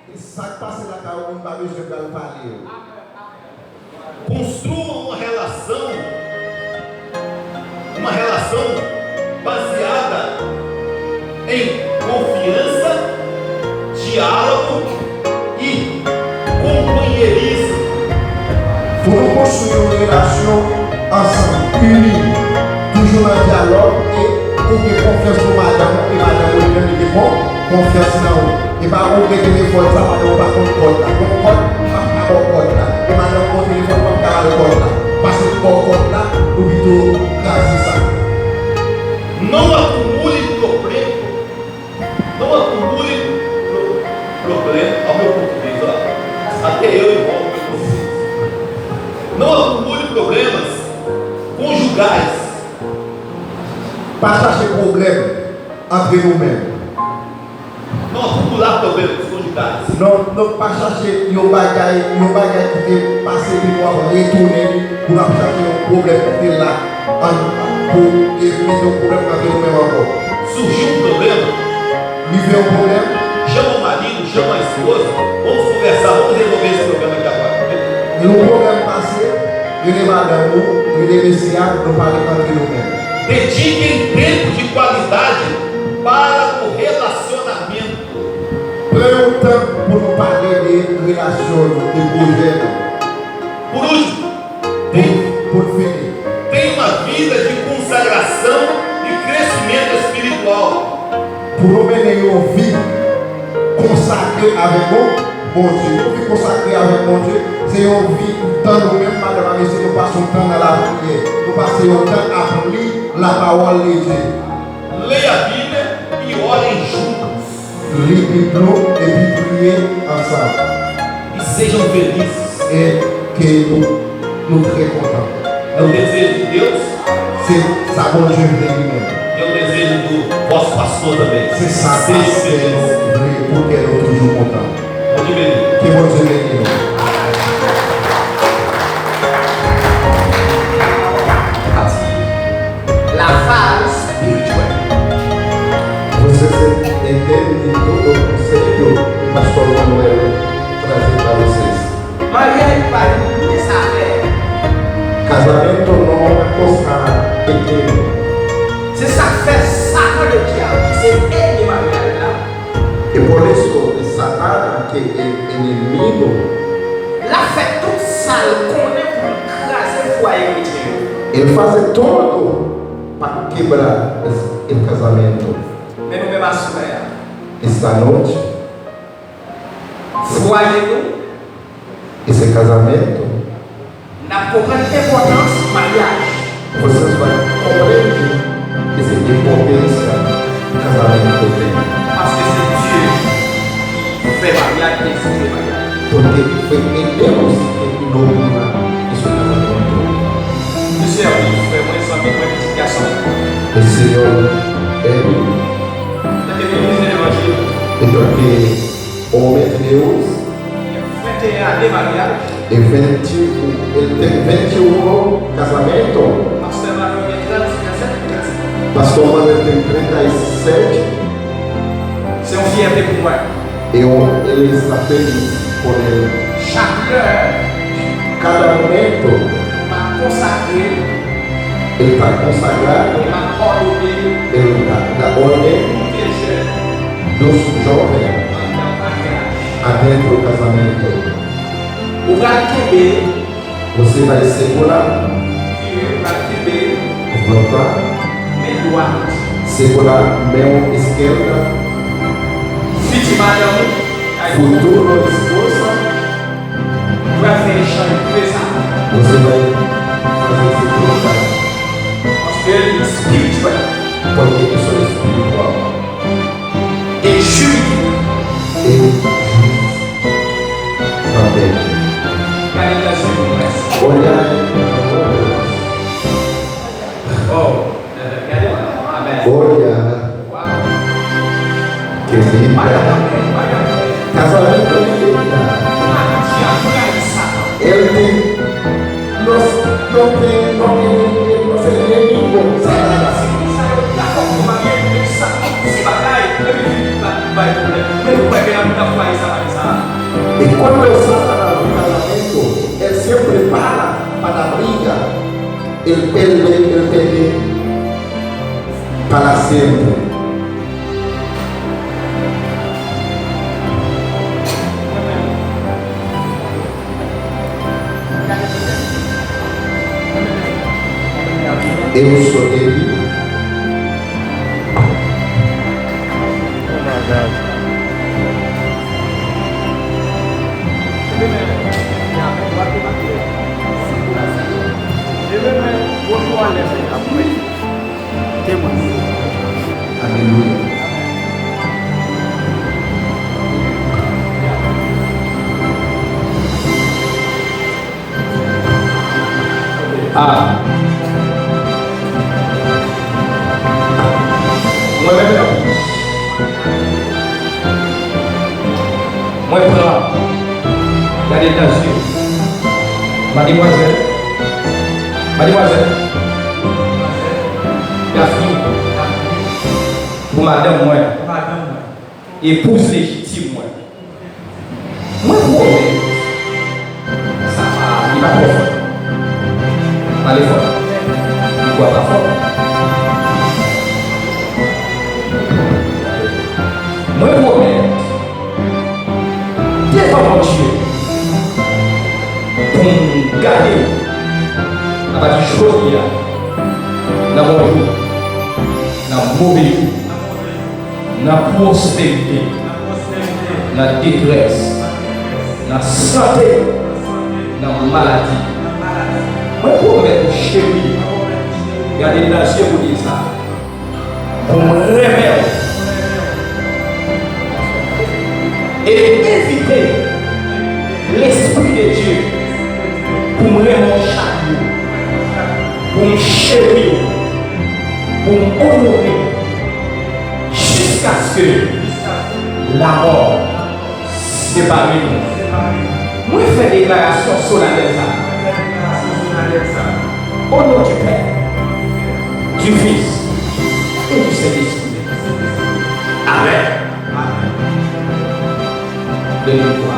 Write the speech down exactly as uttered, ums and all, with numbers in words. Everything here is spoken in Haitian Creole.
E sa k pase lakay ou, moun pa bezwen pral pale yo. Construa uma relação, uma relação baseada em confiança, diálogo e companheirismo. Pou nou konstwi yon relasyon ansanm, ini, toujou nan dyalòg e ou gen konfyans pou madanm ou e madanm ou li menm li gen kon-, konfyans nan ou. E pa ou gen telefòn sa, madanm ou pa konn kòd la. Gon kòd, m ap ka ba w kòd la. E madanm ou gon telefòn, m ap ka ba l kòd la. Pase m ba w kòd la, ou pito kraze sa. Não acumule problema, não acumule pro-, problema, ao meu ponto de vista, ó. Até eu envolvo meu ponto de vista. Não acumule problemas conjugais. Pa chache pwoblèm antre nou menm. Não acumular problemas conjugais. Non, non, pa chache yon bagay, yon bagay ki te pase epi nou ap retounen li pou n ap chache yon pwoblèm ki te la, an, pou e mete yon pwoblèm antre nou menm ankò. Surgiu um problema. Rive yon pwoblèm. Chama o marido, chama a esposa, vamos conversar, vamos resolver esse problema aqui agora. Yon pwoblèm pase, rele madanm ou, rele mesye a, nou pale antre nou menm. Dediquem tempo de qualidade para o relacionamento. Pran yon tan pou nou pale de relasyon nou, de pwojè nou. Por último, pou, pou n fini. Tenha uma vida de consagração e crescimento espiritual. Pou nou mennen yon vi konsakre avèk Bon-, Bondye. Yon vi konsakre avèk Bondye, se yon vi tan nou menm, madanm ak mesye, nou pase yon tan nan lapriyè. Nou pase yon tan ap li lapawòl de Dye. Leia a Bíblia e orem juntos. Li Bib nou epi priye ansanm. E sejam felizes. E ke nou, nou trè kontan. É o desejo de Deus. Se sa Bondye vle li menm. E é o desejo do vosso pastor também. Se sa pastè nou vle pou kè nou toujou kontan. Bondye beni. Ke Bondye beni nou. Pati, la faz espiritual. Você se entende todo o conselho que o pastor Manuel trazer para vocês. Maryaj pa yon pyès afè. Casamento não é uma coisa pequena. Se sa k fè Satan le dyab ki se ènmi maryaj la. E por isso, Satana, que é inimigo, l ap fè tout sa l konnen pou l kraze fwaye kretyen yo. Ele faz tudo para quebrar es-, el casamento. Men nou menm aswè a. Esta noite, fwaye nou, esse casamento, n ap konprann enpòtans maryaj. Vocês vão compreender essa importância do casamento também. Paske se Dye ki fè maryaj, ki egziste maryaj. Porque foi em Deus que inaugura esse casamento. Mesye, frè mwen, zanmi mwen, pitit gason. O Senhor é. Tanke minis de levanjil. Então, que Homem de Deus. Gen vennteyen ane maryaj. E vennteyen, ele tem vennteyen anos casamento. Pastè Manuel gen trannsenk ane, trannsenk. Pastor Manuel tem trinta e sete. Se yon fyète pou mwen. E ele está feliz com ele. Chak lè. Cada momento. M ap konsakre. Ele está consagrado. M ap òdone. Ele está da orden. Pou vye jèn. Dos jovens. Andan maryaj. Adentro do casamento. Ou pral kenbe. Você vai segurar. Vire, ou pral kenbe. Voltar. Men dwat. Segurar mão esquerda. Fiti madanm ou. Futuro esposa. Ou pral fè echanj prezan. Você vai fazer esse trocar. Paske li espirityèl. Porque isso é espiritual. E jiridik. E jurídico também. Gade nan zye yo, prèske. Olhar em amor. Oh. Glória. Que linda. Casamento é linda. Ele tem, nós não tem, não tem, não tem inimigo. Satanás. E cuando Satanás busca al lamento, él siempre para para briga, él perde, él perde para siempre. E ou sote li. Alelouya. Ah. Mwen menm, mwen pran, gade l nan zye. Mademwazèl, mademwazèl, Dafni, pou madanm mwen, epouz lejitim mwen. Mwen pwomèt, sa pa, li pa twò fò. Pale fò. Mikwo a pa fò. Mwen pwomèt, devan Bondye, pou m gade w apati jodi a, nan bon jou, nan move jou, nan pwosperite, nan detrès, nan sante, nan maladi. Mwen pwomèt ou, cheri, gade nan zye pou di sa, pou m renmen w e envite Lespri de Dye pou m renmen w chak jou, pou m cheri w, pou m onore w, jiskaske lamò separe nou. Mwen fè deklarasyon solanèl sa a. Au nom du Père, du Fils et du Saint-Esprit. Amèn. Alelouya.